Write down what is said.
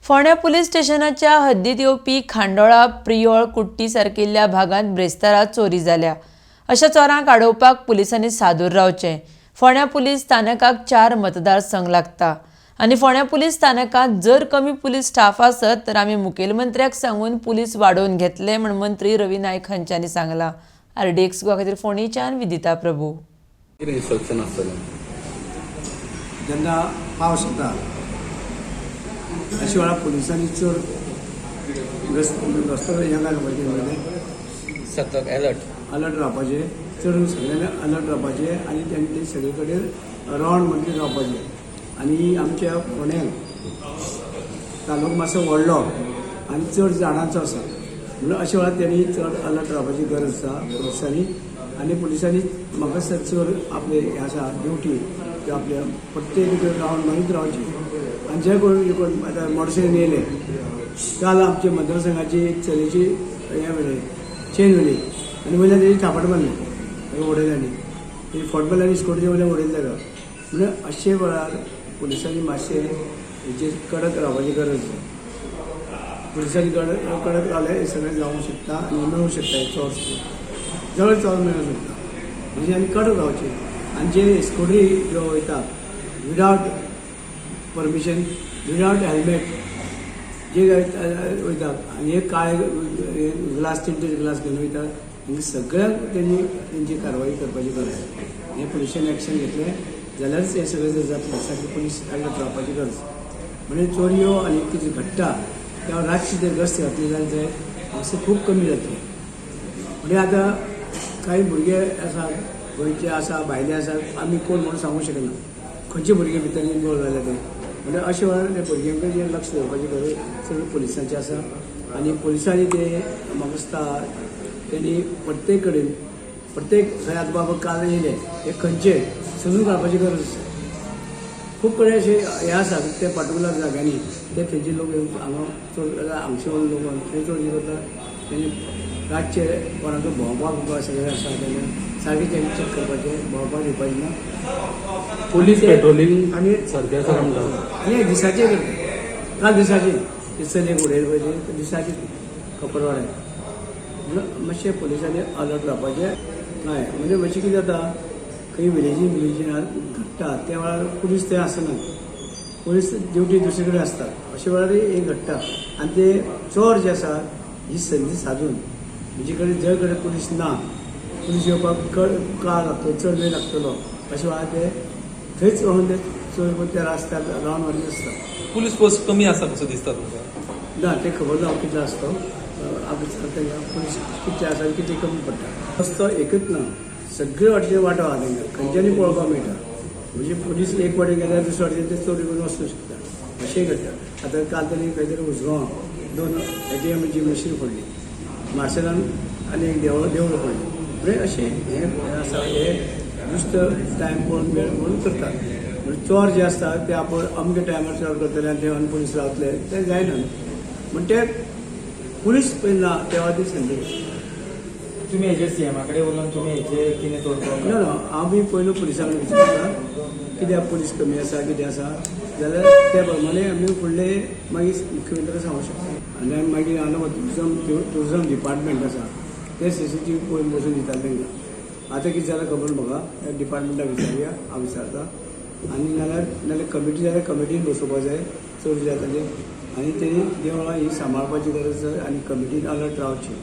फोंड्या पुलीस स्टेशनाच्या हद्दीत येवपी खांडोळा, प्रियोळ, कुट्टी सारकिल्ल्या भागांत ब्रेस्तारा चोरी जाल्या. अशा चोरांक आडोवपाक पुलिसांनी सादूर रावचें. फोंड्या पुलीस स्थानकाक 4 मतदारसंघ लागता आनी फोंड्या पुलीस स्थानकांत जर कमी पुलीस स्टाफ आसत तर आमी मुखेलमंत्र्याक सांगून पुलीस वाडोवन घेतले म्हूण मंत्री रवी नायक हांच्यांनी सांगलां. आरडीएक्स गोवा खातीर फोंडेच्यान विदिता प्रभू. कितें इन्स्ट्रक्शन आसतलें? जेन्ना पावस येता, अशा वेळार पुलिसांनी चड रस्तो हें घालपाचें, म्हणजे सतत अलर्ट. अलर्ट रावपाचें, चड सगळ्यांनी अलर्ट रावपाचें आनी तेंचे सगळे कडेन रावंड मदीं रावपाचें. आनी आमच्या फोंड्यांक तालुको मातसो व्हडलो आनी चड जाणांचो आसा, म्हणून अशा वेळार तेणी चड अलर्ट रावपाची गरज आसा पुलिसांनी. आनी पुलिसांनी म्हाका दिसता चड आपले हें आसा ड्युटी ते आपल्या प्रत्येक रावंड मारीत रावची. आनी जे कोण कोण आतां मोटरसायकलीन येयले, काल आमच्या मतदारसंघाची एक चलयेची हें व्हेलें, चेन व्हेली आनी वयल्यान तेजी थापट मारली, ताका उडयलें आनी तेजी फोट मारली आनी स्कुटरी वयल्यान उडयलें ताका. म्हणजे अशे वेळार पुलिसांनी मातशें हेचेर कडक रावपाची गरज आसा. पुलिसांनी कडक रावल्यार हें सगळें जावंक शकता आनी मेळूंक शकता. हे चोर जवळ चोर मेळूंक शकता. म्हणजे आनी कडक रावचें. आनी जे स्कुटरी ज्यो वयता विदावट परमिशन, विदावट हेल्मेट जे वयता आनी हे काळे ग्लास, टिंटेड ग्लास घेवन वयता, हांकां सगळ्यांक तेंची तेंची कारवाई करपाची गरज आसा. हें पुलिसान एक्शन घेतलें जाल्यारच हें सगळें जर जातलें. सारकें पुलीस अलर्ट रावपाची गरज. म्हणजे चोरयो आनी कितें घडटा तेन्ना रातची जर गस्त घातली जाल्यार ते हांगासर खूब कमी जातलें. म्हणजे आतां कांय भुरगे आसात, गोंयचे आसा, भायले आसात, आमी कोण म्हणून सांगूंक शकना खंयचे भुरगे भितर इनवॉल्व जाले ते. म्हणजे अशे वेळार त्या भुरग्यांक जें लक्ष दवरपाची गरज चड पुलिसांची आसा. आनी पुलिसांनी ते म्हाका दिसता तेणी प्रत्येक कडेन, प्रत्येक थंय आतां बाबा काल येयले हे खंयचे समजून काडपाची गरज आसा. खूब कडेन अशे हे आसा, ते पर्टिकुलर जाग्यांनी ते थंयचे लोक येवन हांगा चड, हांगचे लोक थंय चड करता. तेणी रातचे कोणाक भोंवपाक बिवपाक सगळें आसा जाल्यार सारकें तेंचे चॅक करपाचें, भोंवपाक दिवपाचें ना. पुलीस पेट्रोलिंग आनी सारकें आसा म्हणटा? आनी दिसाचे करता. काल दिसाचे ते चलयेक उडयले पळय, ते दिसाचे कपरवाड्यार. म्हणून मातशें पुलिसांनी अलर्ट रावपाचें. हय, म्हणजे मातशें कितें जाता, खंय विलेजीन विलेजीन घडटा त्या वेळार पुलीस थंय आसना, पुलीस ड्युटी दुसरे कडेन आसता. अशे वेळार हें घडटा. आनी ते चोर जे आसा ही संदी सादून, म्हणजे कडेन जंय कडेन पुलीस ना, पुलीस येवपाक काळ लागतलो, चड वेळ लागतलो, अशे वेळार ते थंयच रावन ते चोर करून त्या रस्त्यार रावंड मारीत आसता. पुलीस फोर्स कमी आसा कसो दिसता तुमकां? ना, ते खबर ना कितलो आसता. हांव विचारता तांकां, पुलीस कितले आसा आनी कितले कमी पडटा. रस्तो एकच ना, सगळे वाटेन वाटो आहा तांकां, खंयच्यानी पळोवपाक मेळटा. म्हणजे पुलीस एक वाटेन गेल्यार दुसरे वाटेन ते चोरी करून वचूंक शकता, अशेंय घडटा. आतां काल तरी खंय तरी उसगांव 2 एटीएमाची मशीन फोडली, मार्सेलान आनी एक देवूळ देवूळ फोडलें. म्हणजे अशें हें आसा, हे नुस्तं टायम पळोवन, वेळ पळोवन करतात. म्हणजे चोर जे आसता ते आपण अमके टायमार चोर करतले आनी ते पुलीस रावतले ते जायना. म्हण ते पुलीस पळय ना तेवा ती संदी. तुमी हेजेर सीएमा कडेन उलोवन तुमी हेजेर कितें तोडगो? ना ना, आमी पयलू पुलिसां कडेन विचारता कित्याक पुलीस कमी आसा, कितें आसा जाल्यार त्या प्रमाणे आमी फुडले मागीर मुख्यमंत्र्याक सांगूंक शकता. आनी आमी मागीर हांगा टुरिजम डिपार्टमेंट आसा, ते सीसीटीव्ही पळोवन बसून दिताले तांकां. आतां कितें जालां खबर म्हाका, त्या डिपार्टमेंटाक विचारुया. हांव विचारता. आनी नाल्यार नाल्यार कमिटी जाल्यार कमिटीन बसोवपाक जाय चड जाता ते. आनी तेणी देवळां ही सांबाळपाची गरज आसा आनी कमिटीन अलर्ट रावची.